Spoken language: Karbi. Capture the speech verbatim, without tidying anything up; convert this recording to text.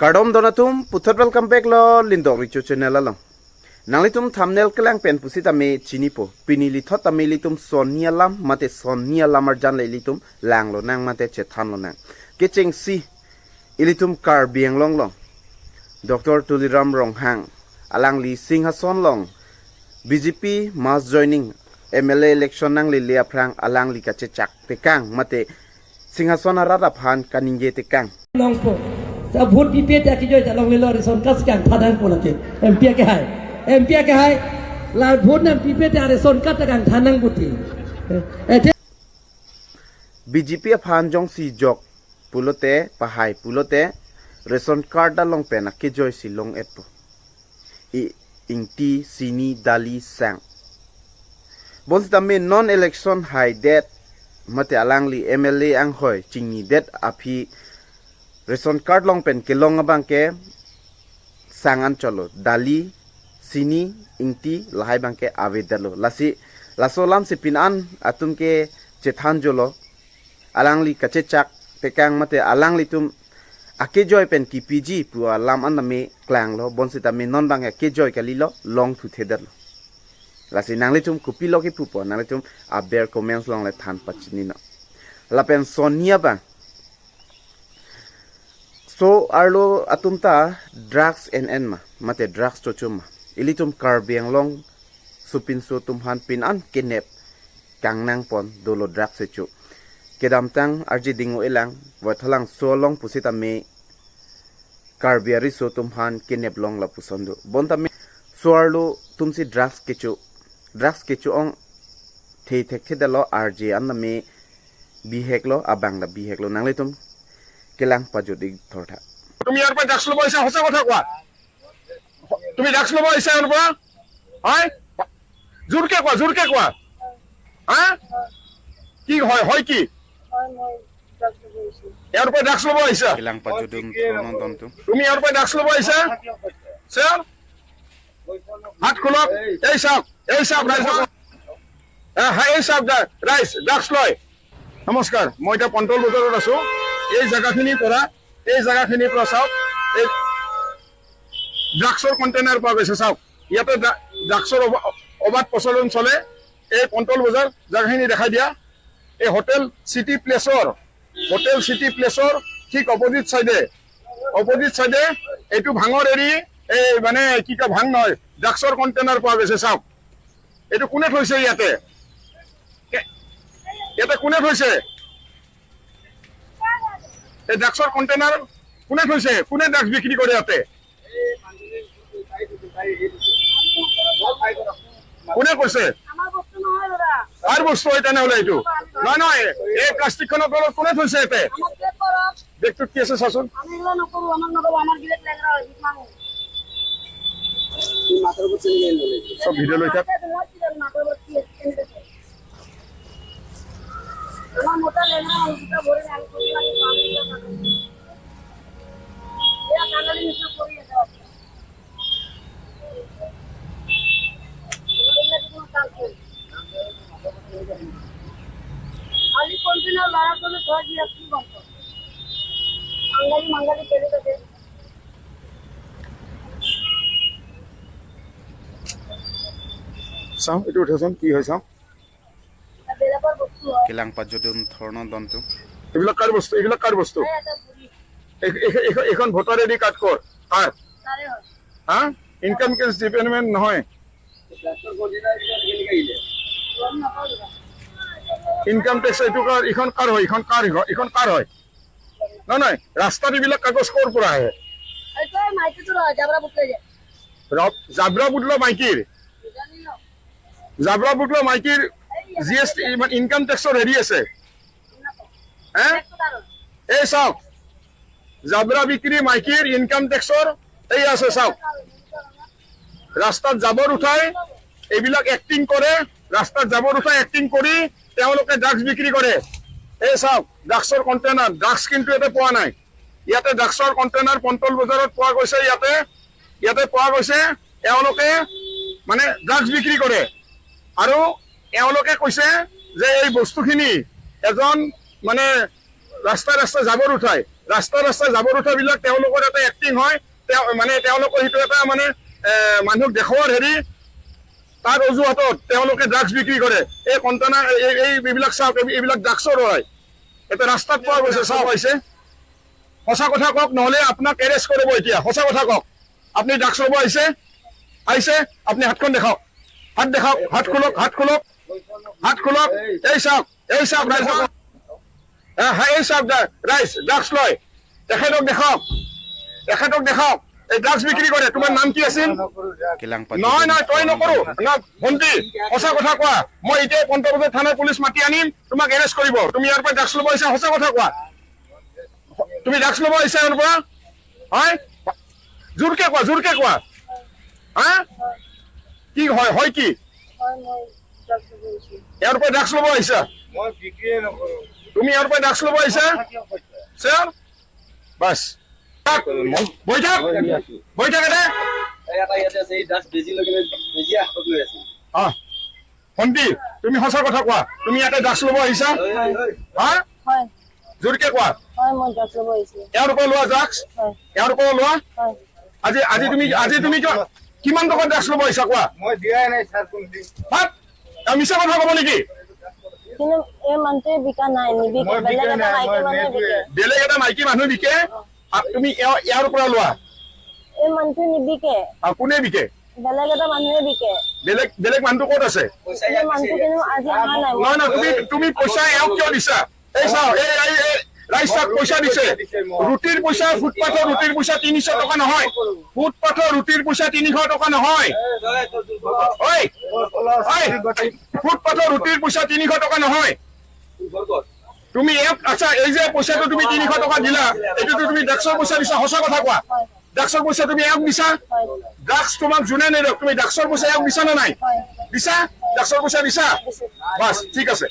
Kardom don atum, puthot welcome back lo Lindok Recho channel along. Nanglitum thumbnail kelang pen pusitame chinipo. Pini lithot tame ilitum son ni alam, mate son ni alam arjan le ilitum langlonang mate chethanlonang. Kechengsi ilitum Karbi Anglong along Doctor Tuliram Ronghang, alangli Singhason along B J P mass joining M L A election nanglele aphrang alangli kachechak tekang mate Singhason arat aphan kaningje tekang. Longpo. Sa vote pipe ta kijoi ta longlelo, ration card kangthanangpo lake. M P akehai. M P akehai. La vote nangpipe ta ration card ta kangthanangpo ti. Eh, eh, B J P aphan jongsi jok pulote, pahai pulote, ration card along pen akejoi si long-etpo. I, ingti, sini, dali, sang. Bonsitame non election haidet mate alangli M L A anghoi chingnidet aphi ration card along pen kelong abangke sang an cholo, dali, sini, ingti lahai abangke avedetlo. Lasi laso alamsi pini an atum ke chethanjolo. Alangli kachechak tekang mate alanglitum akejoi pen kipiji pu alam an tame klanglo, bonsitame non abang akejoi kalilo, longthuthedetlo. Lasi nanglitum kopilo kipupo, nanglitum aber comments along le than pachinino. Lapen son ni abang, so-arlo atum ta drugs en-en ma, mate drugs chocho ma? Ilitum Karbi Anglong sopinso atum aphan pini an kenep kangnangpon dolo drugs kecho. Kedamtang arje ding-o-elang, Voithalangso along pusitame Karbi ariso atum aphan kenep long lapuson do. Bontame so-arlo atumsi drugs kecho, drugs kecho ong thethekthedetlo, arje an tame biheklo, abang ta biheklo. Nanglitum kelang pajut-ik thortha. তুমি ইয়াৰ পৰা ড্ৰাগছ ল'ব আহিছা, সঁচা কথা কোৱা। তুমি ড্ৰাগছ ল'ব আহিছা ইয়াৰ পৰা? হয়? জোৰকে কোৱা, জোৰকে কোৱা। হা? কি হয়, হয় কি? হয়, মই ড্ৰাগছ ল'ব আহিছোঁ। ইয়াৰ পৰা ড্ৰাগছ ল'ব আহিছা? Kelang pajudum thorno don atum. তুমি ইয়াৰ পৰা ড্ৰাগছ ল'ব আহিছা? ছাৰ, হাত খোলক। এই চাওক, এই চাওক, ৰাইজক। আহ, এই চাওক, ৰাইজ, ড্ৰাগছ লয়। নমস্কাৰ, মই এতিয়া পণ্টল বজাৰত আছো। এই জেগাখিনিৰ পৰা, এই জেগাখিনিৰ পৰা চাওক, এই ড্ৰাগছৰ কণ্টেইনাৰ পোৱা গৈছে। চাওক, ইয়াতে ড্ৰা-, ড্ৰাগছৰ অব-, অবাধ প্ৰচলন চলে। এই পণ্টল বজাৰ জেগাখিনি দেখাই দিয়া, এই হোটেল চিটি প্লেচৰ, হোটেল চিটি প্লেচৰ ঠিক অপজিট চাইডে, অপজিট চাইডে এইটো ভাঙৰ এৰি, এই মানে কি কয়, ভাং নহয়, ড্ৰাগছৰ কণ্টেইনাৰ পোৱা গৈছে। চাওক, এইটো কোনে থৈছে ইয়াতে? কে-, ইয়াতে কোনে থৈছে? এই ড্ৰাগছৰ কণ্টেইনাৰ কোনে থৈছে? কোনে ড্ৰাগছ বিক্ৰী কৰে ইয়াতে? কোনে কৈছে? আমাৰ বস্তু নহয় দাদা। কাৰ বস্তু হয় তেনেহ'লে এইটো? নহয়, নহয়, এই প্লাষ্টিকখনৰ তলত কোনে থৈছে ইয়াতে? আমাক চেক কৰক। বেগটোত কি আছে চাচোন। আমি এইবিলাক নকৰোঁ, আমাক নকৰোঁ, আমাৰ গিৰেক লেংৰা হয়, ভিক মাঙো। চব ভিডিঅ' লৈ থাক। মাথাত ধোঁৱা কি আছে, কেনেকে আছে? আমাৰ মোটা লেংৰা মানুহ দুটা ভৰি নাই, আমি কৰি আমি কাম এইবিলাক নাজানো। এয়া কাঙালি নিচিনা কৰি আছে। এইবিলাক কোনো কাম নাই। খালি কণ্টেইনাৰ ল'ৰা ছোৱালী থৈ দি আছে, কি গম পাওঁ? বাঙালী মাঙালী বেলেগ আছে। চাওঁ, এইটো উঠাচোন, কি হয় চাওঁ। বেলেগৰ বস্তু হয়। Kelang pajudum thorno don atum. এইবিলাক কাৰ বস্তু? এইবিলাক কাৰ বস্তু? এই এটা বুঢ়ী। এই-, এই-, এই-, এইখন ভোটাৰ আই ডি কাৰ্ড কৰ? কাৰ? তাৰে হয়। হা? ইনকাম টেক্স ডিপাৰ্টমেণ্ট নহয়? গম নাপাওঁ দাদা। ইনকাম টেক্স এইটো কাৰ? এইখন কাৰ হয়? এইখন কাৰ হয়? এইখন কাৰ হয়? নহয়, নহয়, ৰাস্তাত এইবিলাক কাগজ ক'ৰ পৰা আহে? এইটো মাইকীটো নহয়, জাবৰা বুটলে যে। ৰ-, জাবৰা বুটলা মাইকীৰ? জাবৰা বুটলা মাইকীৰ জি এছ টি, মানে ইনকাম টেক্সৰ হেৰি আছে। হে? এই চাওক, জাবৰা বিক্ৰী মাইকীৰ ইনকাম টেক্সৰ এই আছে চাওক। ৰাস্তাত জাবৰ উঠাই, এইবিলাক এক্টিং কৰে, ৰাস্তাত জাবৰ উঠাই এক্টিং কৰি তেওঁলোকে ড্ৰাগছ বিক্ৰী কৰে। এই চাওক, ড্ৰাগছৰ কণ্টেইনাৰ, ড্ৰাগছ কিন্তু ইয়াতে পোৱা নাই। ইয়াতে ড্ৰাগছৰ কণ্টেইনাৰ পণ্টল বজাৰত পোৱা গৈছে, ইয়াতে, ইয়াতে পোৱা গৈছে। এওঁলোকে মানে ড্ৰাগছ বিক্ৰী কৰে আৰু এওঁলোকে কৈছে যে এই বস্তুখিনি এজন মানে ৰাস্তাই ৰাস্তাই জাবৰ উঠাই, ৰাস্তা ৰাস্তা জাবৰ উঠাবিলাক তেওঁলোকৰ এটা এক্টিং হয়। তেওঁ মানে তেওঁলোকৰ সেইটো এটা মানে এ, মানুহক দেখুৱাৰ হেৰি, তাৰ অজুহাতত তেওঁলোকে ড্ৰাগছ বিক্ৰী কৰে। এই কণ্টেনাৰ এই এই- এইবিলাক চাওক, এই- এইবিলাক ড্ৰাগছৰ হয়। এটা ৰাস্তাত পোৱা গৈছে, চাওক, হৈছে। সঁচা কথা কওক, নহ'লে আপোনাক এৰেষ্ট কৰিব এতিয়া। সঁচা কথা কওক, আপুনি ড্ৰাগছ ল'ব আহিছে? আহিছে? আপুনি হাতখন দেখাওক, হাত দেখাওক, হাত খোলক, হাত খোলক, হাত খোলক। এই চাওক, এই চাওক, ৰাইজ চাওক। হা, হা, এই চাওক, ড্ৰা- ৰাইজ ড্ৰাগছ লয়। তেখেতক দেখাওক, তেখেতক দেখাওক। এই ড্ৰাগছ বিক্ৰী কৰে। তোমাৰ নাম কি আছিল? নহয়, নহয়, তই নকৰো। না, ভণ্টি, সঁচা কথা কোৱা। মই এতিয়া পঞ্চবজাৰ থানাৰ পুলিচ মাতি আনিম, তোমাক এৰেষ্ট কৰিব। তুমি ইয়াৰ পৰা ড্ৰাগছ ল'ব আহিছা, সঁচা কথা কোৱা। তুমি ড্ৰাগছ ল'ব আহিছা ইয়াৰ পৰা? হয়? জোৰকে কোৱা, জোৰকে কোৱা। হা? কি হয়, হয় কি? হয়, মই ড্ৰাগছ ল'ব আহিছোঁ। ইয়াৰ পৰা ড্ৰাগছ ল'ব আহিছা? মই বিক্ৰীয়ে নকৰোঁ। তুমি ইয়াৰ পৰা ড্ৰাগছ ল'ব আহিছা? থাকিব পইচা। ছাৰ? বাছ। থাক। বহি থাক। বহি থাক ইয়াতে। এই এটা ইয়াতে আছে, এই ড্ৰাগছ বেজি লৈ কিনে বেজিয়ে হাতত লৈ আছে। অ। ভণ্টি, তুমি সঁচা কথা কোৱা, তুমি ইয়াতে ড্ৰাগছ ল'ব আহিছা? হয়। হা? হয়। জোৰকে কোৱা। হয়, মই ড্ৰাগছ ল'ব আহিছোঁ। ইয়াৰ পৰা লোৱা ড্ৰাগছ? হয়। ইয়াৰ পৰা লোৱা? হয়। আজি, আজি তুমি, আজি তুমি কিয়, কিমান টকা ড্ৰাগছ ল'ব আহিছা কোৱা? মই দিয়াই নাই, ছাৰ, কোনোদিন। হাত? এয়া মিছা কথা ক'ব নেকি? কিন্তু এই মানুহটোৱে বিকা নাই, নিবিকে। মই বেলেগ বিকা এটা নাই, মাইকী মই মানুহে মেইটোৱে। বিকে। বেলেগ এটা মাইকী মানুহে বিকে? অ। আ, তুমি ইয়াৰ, ইয়াৰ পৰা লোৱা। এই মানুহটোৱে নিবিকে। আ, কোনে বিকে? বেলেগ এটা মানুহে বিকে। বেলেগ, বেলেগ মানুহটো ক'ত আছে? এই মানুহটো কিন্তু আজি অহা নাই। নহয়, নহয়, তুমি, তুমি পইচা এওঁক কিয় দিছা? এই চাও, এই, এই, এই, ৰাইজ চাওক, পইচা দিছে। ৰুটিৰ পইচা, ফুটপাথৰ ৰুটিৰ পইচা তিনিশ টকা নহয়। ফুটপাথৰ ৰুটিৰ পইচা তিনিশ টকা নহয়। ঐ, ঐ, ফুটপাথৰ ৰুটিৰ পইচা তিনিশ টকা নহয়। তুমি এক, আচ্ছা, এই যে পইচাটো তুমি তিনিশ টকা দিলা, এইটোতো তুমি ড্ৰাগছৰ পইচা দিছা, সঁচা কথা কোৱা। ড্ৰাগছৰ পইচা তুমি এওঁক দিছা? ড্ৰাগছ তোমাক যোনে নিদিয়ক, তুমি ড্ৰাগছৰ পইচা এওঁক দিছা নে নাই? দিছা? ড্ৰাগছৰ পইচা দিছা? বাছ, ঠিক আছে।